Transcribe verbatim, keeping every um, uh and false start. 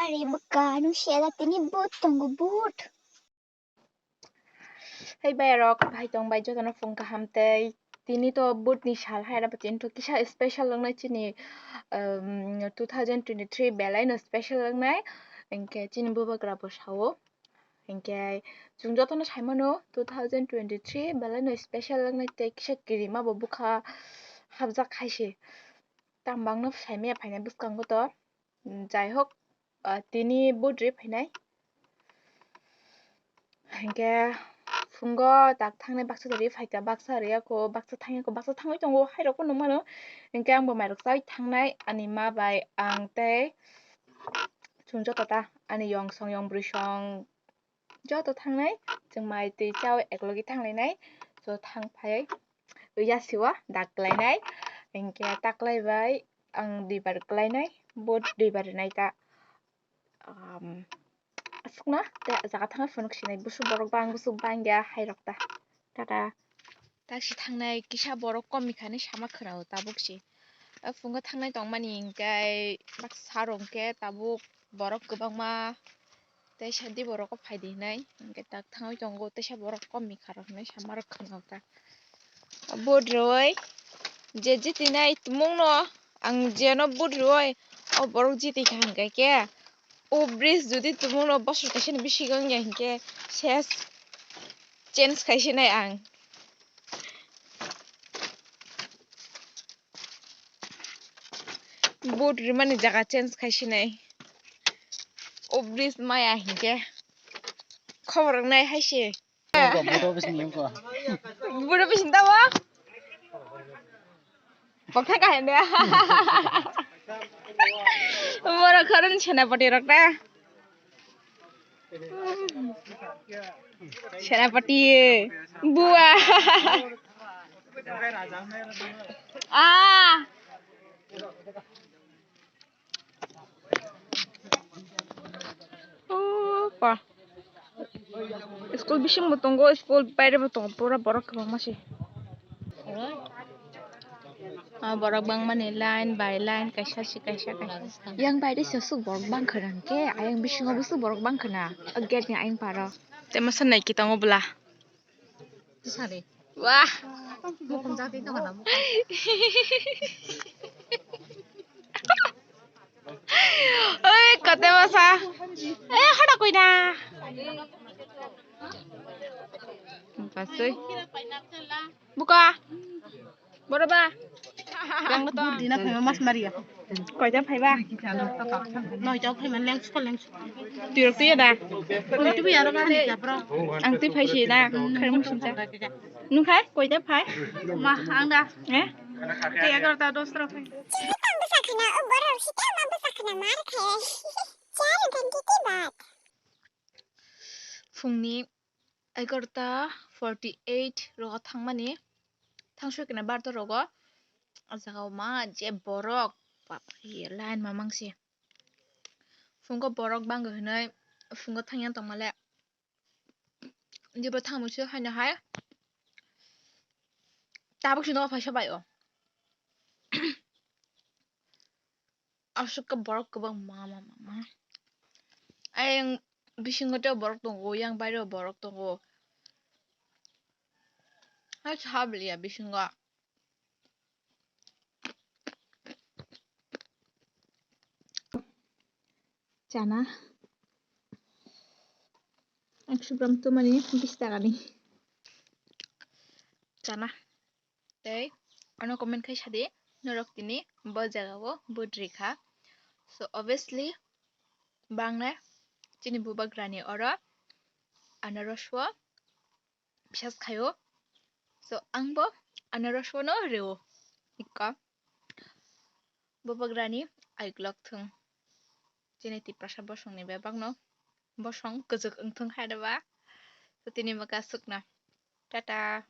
Ari bwkha nung sela tini boot tongo boot. Hey bai rok, bahai tong bai jotono phung kaham tei tini to boot ni sal hai rw tini to kisa special wngnai chini, um, two thousand twenty-three belai no special wngnai, hinkhe chini bubagra bo sao. Hinkhe chwng jotono saimano two thousand twenty-three belai no special wngnai tei kisa kirima bo bwkha hapjak hai se. Tamo bangno saimaya phainai bwskango to. Jai hok, ah, tini boot ri phainai. Hinkhe phungo tak thangnai baksa ri phaikha, baksa ri ako, baksa thangya ko, baksa thangwi tongo, hai rok phano nukmano. Hinkhe ang bo mairok chaui thangnai, ani ma bai ang tei chwng joto ta, ani yong song, yong bwrwi song, joto thangnai, chwng mai twi chaui eklogi thanglainai, so thang phai yasiwa dak klainai, hinkhe taklai bai ang duibar klainai, bo duibar rinai ta, um, aswkna tei jaga thangna phunuk sinai, busuk borok bang, busuk bangya hai rok ta, tata. Taksi thangnai kisa borok komi kha hinwi sama khwnao tabuk se. O phungo thangnai tongmani hinkhe baksa rok hinkhe tabuk borok kwbangma tei sadi borok o phaidi hinai hinkhe tak thangwi tongo, teisa borok komi kha rok hinwi sama rok khwnao ta. Vote rwui je jitinai tumungno ang jeno vote rwui o borok jiti kha hinkhe khe o bridge jodi tumungno bosor kaisani bisingo wngya hinkhe ses change khaisinai ang. Vote rimani jaga change khaisinai. O bridge maya hinkhe khobor wngnai hai se. Budo bising tabo. Bokthai kaham de. Borok khoroknwi senapati rok ta. Senapati bua. Ah. Oh, pa. School bising bo tongo, school baire bo tongo, pura borok kwbangma se. Ah, borok bangmani line by line, kaisa se kaisa, kaisa. Yang baire se aswk borok bang khwna hinkhe, ayang bisingo bo aswk borok bang khwna, o gate ni ayang paro. Tei masa nai ki tongo bwla. Wah. Oi, kote masa. Eh, hada koi na. Pasoi. Buka. Boro ba. Yang to. Dina phai mas maria. Koita phaiba? Noita phai man leng sukha leng sukha. Twi rok twi ya da? Twi ya rok ani japra. Ang twi phai si na, khair mung sung cha. Nung khai, koita phai? Ma, ang da. Eh? Tei egarota dos ta phai. Chini tang bwsa khna, o borok si tang ma bwsa khna mar khai. Chari dan titi bat. Phungni egarota forty eight rogo thangmani, thangsoi kena barta rogo, o jaga o ma je borok, bapre, line mamang se. Phungo borok bangwi hinwi phungo thangya tongmale. Jebo thangmani se haino hai tabuk se nogo phaisa bai o. Aswk khe borok kwbang ma, ma, ma, ma. Ayang bisingo tei borok tongo, yang baireo borok tongo. Hai sabliya bisingo. Chana. Ekso gram tumani bis takani. Chana. Tei ano comment khai sadi, norok tini bo jagao vote rikha. So obviously, bangna chini bubagrani oro anaroswo bisas khaio. So ang bo anaroswono reo. Ikko. Bubagrani aiklok thung. Chini Tiprasa bosongni bebakno bosong kwchwk wngthung hai rwba. So tini bwkha swkna. Tata.